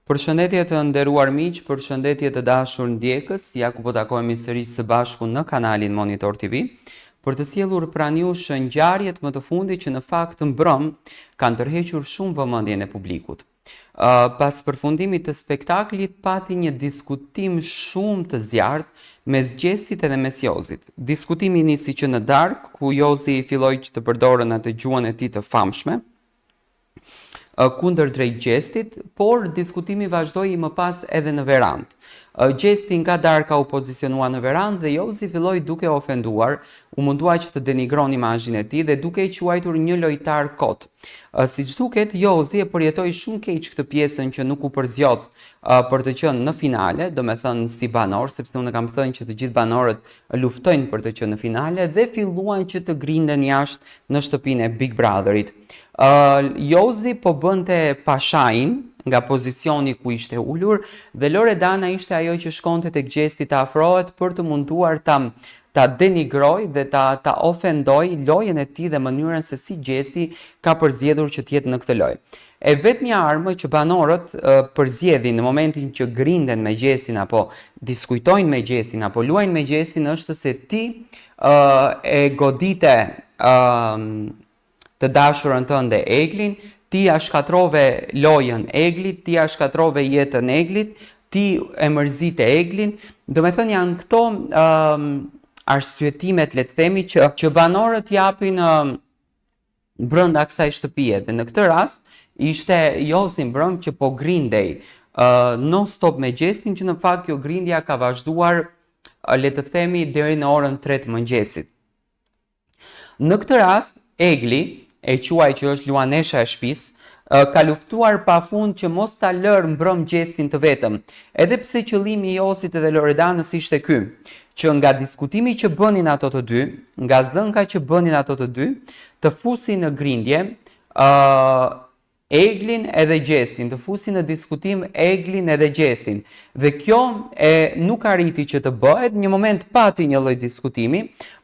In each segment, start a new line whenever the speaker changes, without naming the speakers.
Përshëndetje të nderuar miq, përshëndetje të dashur ndjekës, ja ku po takohemi sërish së bashku në kanalin Monitor TV për të sjellur pranë jush ngjarjet më të fundit që në fakt mbrëm kanë tërhequr shumë vëmendjen e publikut. Pas përfundimit të spektaklit pati një diskutim shumë të zjarrtë mes Gjestit edhe mes Jozit. Diskutimi nisi që në darkë, ku Jozi filloi që të përdorën atë gjuhën e tij të famshme, kundërdrejt Gjestit, por diskutimi vazhdoi më pas edhe në verandë. Gjesti nga darka u pozicionua në verandë dhe Jozi filloi duke ofenduar, u mundua që të denigron imazhin e tij dhe duke e quajtur një lojtar kot. Siç duket, Jozi e përjetoi shumë keq këtë pjesën që nuk u përzgjodh për të qenë në finale, domethënë si banor, sepse unë kam thënë që të gjithë banorët luftojnë për të qenë në finale dhe filluan që të grinden jashtë në shtëpinë e Big Brotherit. Jozi po bënte pashain nga pozicioni ku ishte ulur dhe Loredana ishte ajo që shkonte tek Gjesti të afrohet për të munduar ta ta denigrojë dhe ta ta ofendojë lojën e tij dhe mënyrën se si Gjesti ka përzgjedhur që të jetë në këtë lojë. E vetmja armë që banorët përzgjedhin në momentin që grinden me Gjestin apo diskutojnë me Gjestin apo luajnë me Gjestin është se ti e godite të dashurën tënde Eglin, ti ja shkatërrove lojën Eglit, ti ja shkatërrove jetën Eglit, ti e mërzite Eglin, domethënë janë këto um, arsyetimet le të themi që që banorët japin um, brenda kësaj shtëpie dhe në këtë rast ishte Jozi mbrëm që po grindej uh, non stop me Gjestin që në fakt kjo grindja ka vazhduar uh, le të themi deri në orën 3 të mëngjesit. Në këtë rast, Egli, e quaj që është luanesha e shtëpisë, ka luftuar pafund që mos ta lërë mbrëm Gjestin të vetëm, edhe pse qëllimi i Jozit edhe Loredanës ishte ky, që nga diskutimi që bënin ato të dy, nga zënka që bënin ato të dy, të fusin në grindje, uh, Eglin edhe Gjestin, të fusin në diskutim Eglin edhe Gjestin. Dhe kjo e nuk arriti që të bëhet, një moment pati një lloj diskutimi,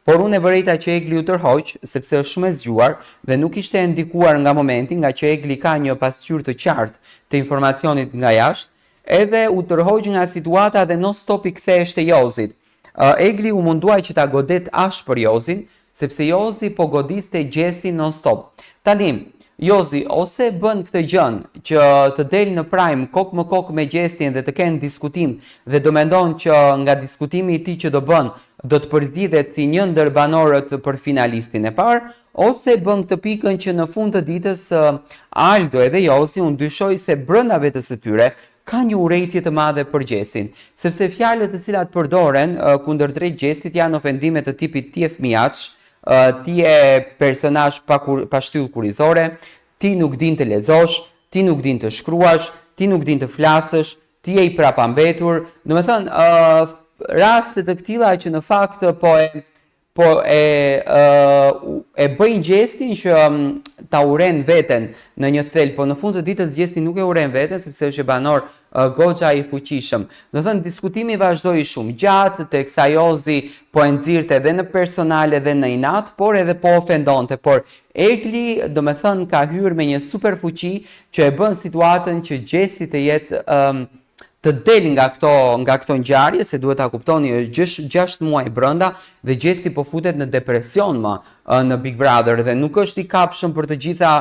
por unë e vërejta që Egli u tërhoq, sepse është shumë e zgjuar dhe nuk ishte e ndikuar nga momenti, ngaqë Egli ka një pasqyrë të qartë të informacionit nga jashtë, edhe u tërhoq nga situata dhe non stop i ktheheshte Jozit. Egli u mundua që ta godet ashpër Jozin, sepse Jozi po godiste Gjestin non stop. Tani, Jozi ose bën këtë gjënë që të del në prime kokë më kokë me Gjestin dhe të kenë diskutim dhe do mendon që nga diskutimi i tij që do bën do të përzgjidhet si një ndër banorët për finalistin e parë, ose bën këtë pikën që në fund të ditës Aldo edhe Jozi unë dyshoj se brenda vetes së tyre ka një urrejtje të madhe për Gjestin, sepse fjalët të cilat përdoren kundërdrejt Gjestit janë ofendime të tipit ti je fëmijaç, ti je personazh pa kur, pa shtyllë kurizore, ti nuk din të lexosh, ti nuk din të shkruash, ti nuk din të flasësh, ti je i prapambetur, domethënë raste të këtilla që në fakt po e Po e e bëjnë Gjestin që ta urren veten në një thelb, po në fund të ditës Gjesti nuk e urren veten sepse është një banor goxha i fuqishëm. Domethënë diskutimi vazhdoi shumë gjatë, teksa Jozi po e nxirrte edhe në personal edhe në inat, por edhe po ofendonte, por Egli domethënë ka hyrë me një super fuqi që e bën situatën që Gjesti të jetë të del nga këto nga këto ngjarje se duhet ta kuptoni është 6 muaj brenda dhe Gjesti po futet në depresion më në Big Brother dhe nuk është i kapshëm për të gjitha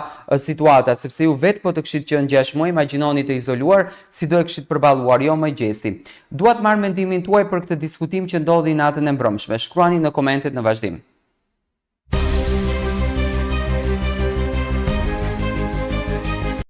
situatat sepse ju vetë po të kishit qenë 6 muaj imagjinoni të izoluar si do e kishit përballuar jo më Gjesti. Dua të marr mendimin tuaj për këtë diskutim që ndodhi natën e mbrëmshme. Shkruani në komentet në vazhdim.